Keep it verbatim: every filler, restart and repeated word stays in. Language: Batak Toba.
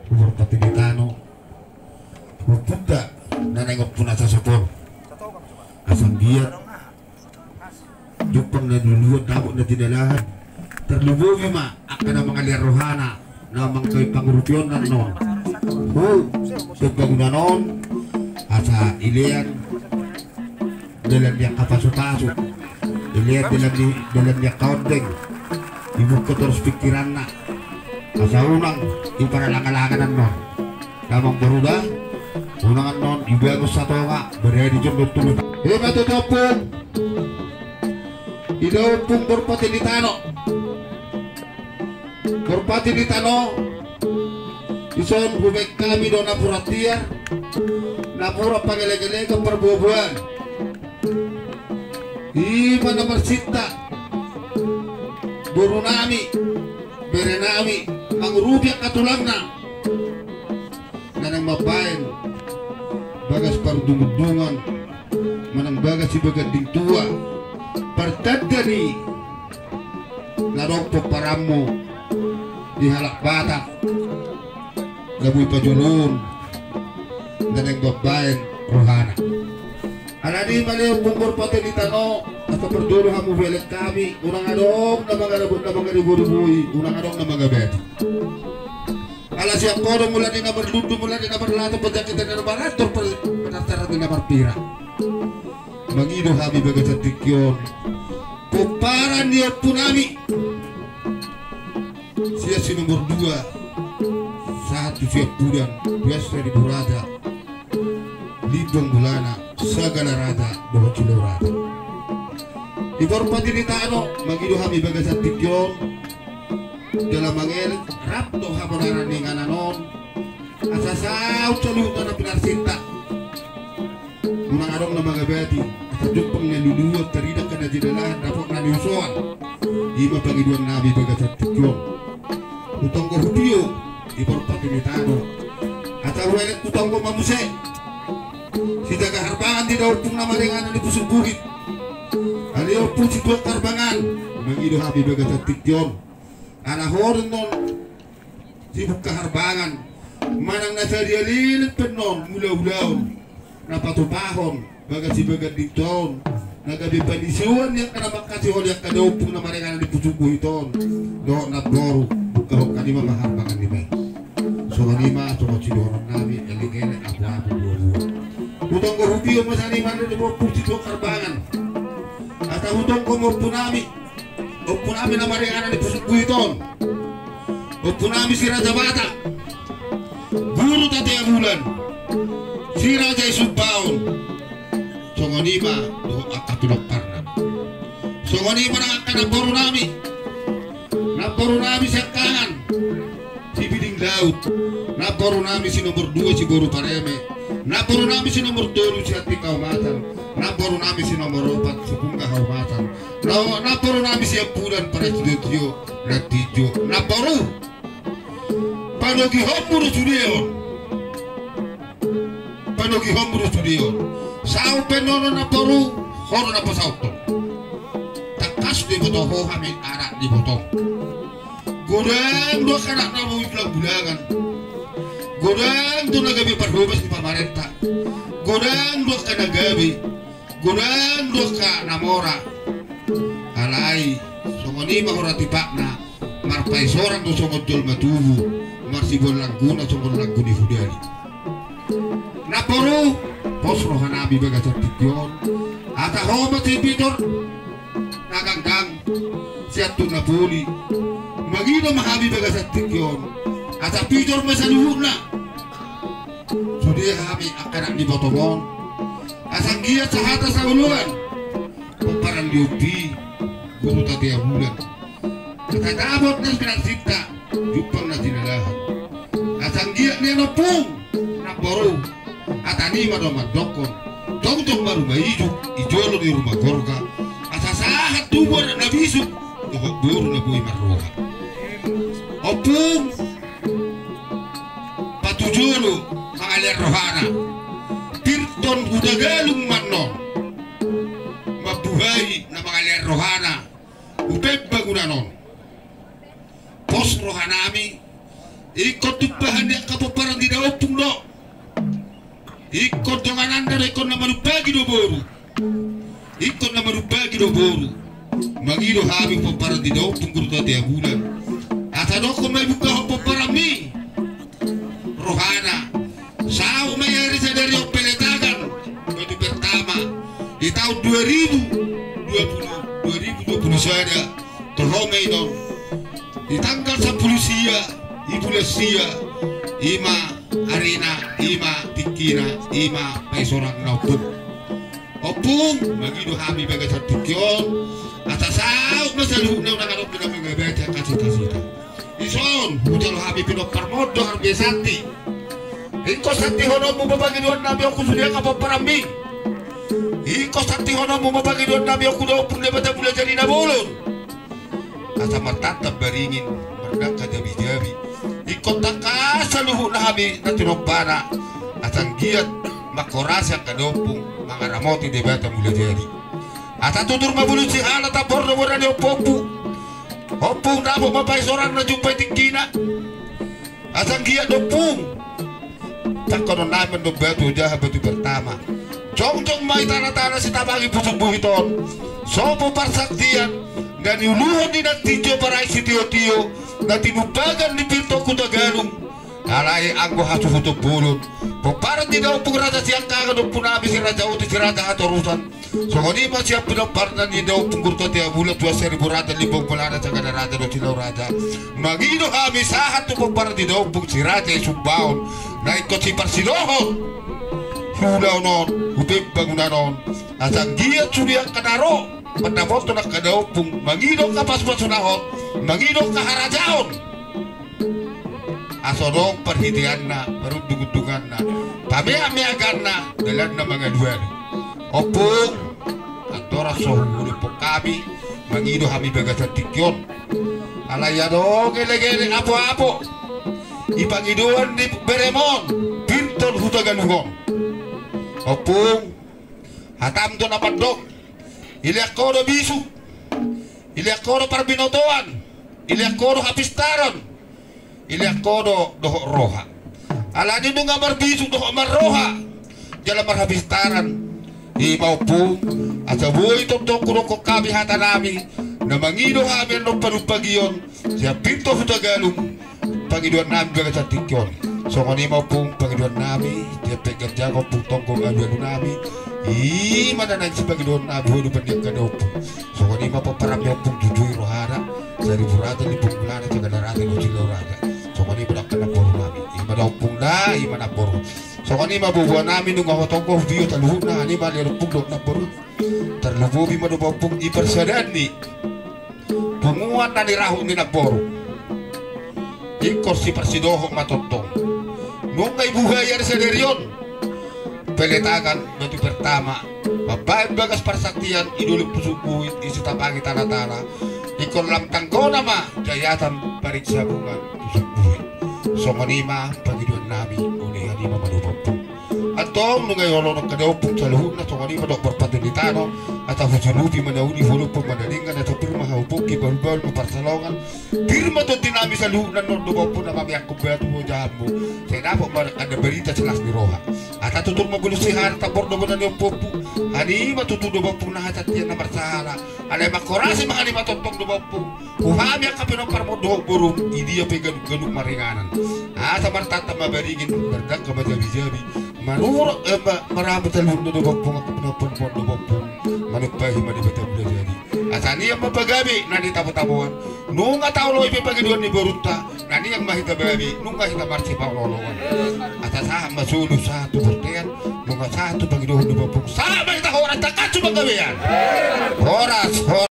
Parpatini tano, ompunta na naeng ompu na sasopot. Asa anggiat jumpang na niluluan, dapot na jinalahan. Tarlumobi ma angka na mangalean rohana na mangkatai pangurupionna annon tu pembangunan on, asa ilean dalan ni angka pasupasu, ilean dalan ni, dalan ni angka ondeng, dibuka torus pingkiranna, asa unang diparalangalangan annon. Damang boru da, unang annon dibangun satonga, berani jom do tulu. Ima tutu ompung, ida ompung parpatini tano. Parpatini tano, dison hubaen hami do napuran tiar, napuran pangelegelegan parbuabuaan. Ima na marsinta boru nami, bere nami, mangurupi angka tulangna, na naeng mambaen bagas parundungundungan manang bagas sibaganding tua, partanda ni na adong pomparanmu di halak Batak na boi pajolon na naeng mambaen rohana. Alani i ma ale ompung parpatini tano, asa parjolo hamu hubaen hami, unang adong na mangaribori, na mangaribori, unang adong na mangabati. Ala sian ho do mula ni na marlundu, mula ni na marlato, panjangkitan ni na marandor, par-, panartaran ni na marpira. Mangido hami bagasan tingki on pomparan ni ompu nami sian si nomor dua sahat tu siampudan, Dua Saribu Raja, Limbong Mulana, Sagala Raja dohot Silao Raja. Di parpatini tano, mangido hami bagasan tingki on jala mangelek rap dohot hamoraran ni inganan on, asa saut saluhutna na pinarsinta. Unang adong na mangabati, asa jumpang na niluluan, tarinangkon na jinalahan, dapot na niusoan. Ima pangidoan nami bagasan tingki on. Hutonggo hutio di parpatini tano, asa huelek hutonggo ma muse. Sijaga Harbangan di da ompung na maringanan di Pusuk Buhit. Ale ompung Situan Harbangan, mangido hami bagasan tingki on. Ala ho do annon Sibuka Harbangan, manang na sadia leleng pe annon mulaulaon na patupahon bagas sibaganding tua on, na gabe panisuan ni angka na mangkasiholi angka da ompung na maringanan di Pusuk Buhit on dohot namboru. Buka hongkan i ma Harbangan niba i. Songon i ma songon sidohonon nami, elengeleng, apuapu, buabua. Hutonggo hutio ma sian i ma annon di ompung Situan Harbangan. Asa hutonggo ma ompu nami, ompu nami na maringanan di Pusuk Buhit on, ompu nami Si Raja Batak, Guru Tatea Bulan, Si Raja Isumbaon. Songon i ma dohot angka pilomparna. Songon i ma nang angka namboru nami, namboru nami siangkangan, Si Biding Laut, namboru nami si nomor dua, Si Boru Pareme, namboru nami si nomor tolu, Si Anting Kaumatan, namboru nami si nomor opat, Si Pungga Haumatan, na-, namboru nami siampudan, Parasidontio Rantinjo, namboru. Panogihonmu do sude on. Panogihonmu do sude on. Saut pe annon namboru, ho do na pasauthon. Tangkas do diboto ho hami anak ni ibotong. Godang do angka anak na boi bulangbulangan. Godang do na gabe parhobas ni pamarenta. Godang do angka na gabe. Godang do angka na mora. Alai songon i ma hurang tipakna, marpaisoran do songon jolma tubu, marsibuan langguna songon langgu ni hudali. Namboru, pos roha nami bagasan tingki on. Asa ho ma si Pitor na ganggang sian tu Napoli. Mangido ma hami bagasan tingki on, asa Pitor ma saluhutna. Sude hami angka anak ni ibotong on, asa anggiat sahata saoloan pomparan ni ompu i, Guru Tatea Bulan. Asa dapot na pinarsinta, jumpang na jinalahan. Asa anggiat nian ompung, namboru, hata ni ma do mandokkon, tongtong ma ruma ijuk, i jolo ni ruma gorga. Asa sahat tubu anak na bisuk dohot boru na boi marroha. Ompung, patujolo mangalean rohana. Pirton huta Galung ma annon mambuhai na mangalean rohana tu pembangunan on. Pos roha nami, Ingkon tumpahan ni angka pomparan di daompung do. Ingkon dongananna do, ingkon na manumpagi do boru. Ingkon na manumpagi do boru. Mangido hami pomparan di daompung Gurutati Abulan. Asa dokkon ma ibungkahon pomparanmi rohana. Saut ma i ari sadari on Peletagan Batu Pertama di taon dua ribu dua puluh, dua ribu dua puluh sada. Toho ma i non. Di tanggal sampulu sia, di bulan sia, i ma arina, i ma tingkina, i ma paisorangna ompung. Ompung, mangido hami bagasan tingki on, asa saut ma saluhutna unang adong di na mangabaca kasita-sita. Dison, hujalo hami pinomparmon do harbue santi. Ingkon santihononmu ma pangidoannami on tu sude angka pomparanmi. Ingkon santihononmu ma pangidoannami on tu daompung Debata Mulajadi Na Bolon. Asa martantan baringin, mardangka jabi-jabi. Ingkon tangkas saluhutna hami na tinompana. Asa anggiat manghorasi angka daompung mangaramoti Debata Mulajadi. Asa tutur ma bulung sihala tambor do bona ni ompung. Ompung dapot ma paisorangna, jumpa i tingkina. Asa anggiat do ompung. Tangkonon nami mandok batu, jaha batu pertama. Jongjong ma i tana-tana sitabangi Pusuk Buhit on. Sopo parsaktian na niuluhon ni Nantinjo Parai Sitio-tio na tinumbagan ni Pirto Hutagalung. Alai anggo hasuhuton bolon, pomparan ni daompung Raja Siangkangan, ompunami si Raja Uti, si Raja Hatorusan. Songon i ma sian pinomparna ni daompung Gurutati Abulan, Tuan Saribu Raja, Limbong Balana, Sagala Raja dohot Silau Raja. Mangido hami sahat tu pomparan ni daompung si Raja i Sumbaon na ingkon siparsidohot ulaon on, hupe bangunan on. Asa anggiat sude angka na ro mandapothon angka daompung, mangido angka pasu-pasu na hot, mangido angka harajaon. Asa adong parhiteanna, parundung-undunganna, pameak-meakanna, dalanna mangalu-alu. Ompung, andorang so huhuluphon hami mangido hami bagasan tingki on. Alai adong elek-elek apo-apo di pangidoan ni beremon Pirto Hutagalung on. Ompung, hatam do na mandok, ilean ho do bisuk, ilean ho do parbinotoan, ilean ho do hapistaron, ilean ho do dohot roha. Alani nunga marbisuk dohot marroha jala marhapistaran, i ma ompung, asa boi tongtong hudokkon hami hatanami na mangido hami annon panumpagion sian Pirto Hutagalung. Pangidoannami bagasan tingki on. Songon i ma ompung pangidoannami, tiap pe ganjang ompung tonggong alu-alunami. I ma na naeng sipangidoonnami huadopan ni angka daompung. Songon i ma pomparanmi ompung, jujui rohana, Saribu Raja, Limbong Balana, Sagala Raja dohot Silau Raja. Songon i ma dohot angka namborunami. I ma da ompung da, i ma namboru. Songon i ma boanami, nunga hutonggo hubio saluhutna, i ma ale ompung dohot namboru. Tarlumobi ma da ompung di parsadaan ni punguan na nirahut ni namboru. Ingkon siparsidohot ma tongtong. Nunga dibuhai ari sadari on Peletagan Batu Pertama mambahen bagas parsaktian di dolok Pusuk Buhit, di sitabangi tana-tana. Ingkon lam tanggona ma jaiatan parik sabungan Pusuk Buhit. Songon i ma pangidoannami, uli hanima ma da ompung. Antong nunga dioloi angka daompung saluhutna, songon i ma dohot parpatu ni tano, asa hujulupi ma na uli, huadophon ma na denggan, asa pir ma hau pongki, bahul-bahul ma pansalongan. Pir ma tondinami saluhutna annon da ompung na mameakkon batu ojahanmu. Sai dapot ma angka na barita silas ni roha. Asa tutur ma bulung sihara tambor do bona ni ompung. Hanima tutu da ompung na hasatian na marsahala. Alai manghorasi ma hanima tongtong da ompung. Tu hami angka pinomparmon dohot borum, di dia pe ganup-ganup maringanan. Asa martantan ma baringin, mardangka ma jabi-jabi. Manurut, eh, ma-, marame saluhutna da ompung angka pinomparmon da ompung. Manumpahi ma Debata Mulajadi. Asa nian ma pagabe na nitabo-taboan. Nunga taoloi pe pangidoan ni borunta, na nian ma hita babe, nunga hita marsipaolo-oloan. Asa sahat ma solu, sahat tu bontean, nunga sahat tu pangidoan ni ompung. Sahat ma hita horas, tangkas tu panggabean. Horas, horas.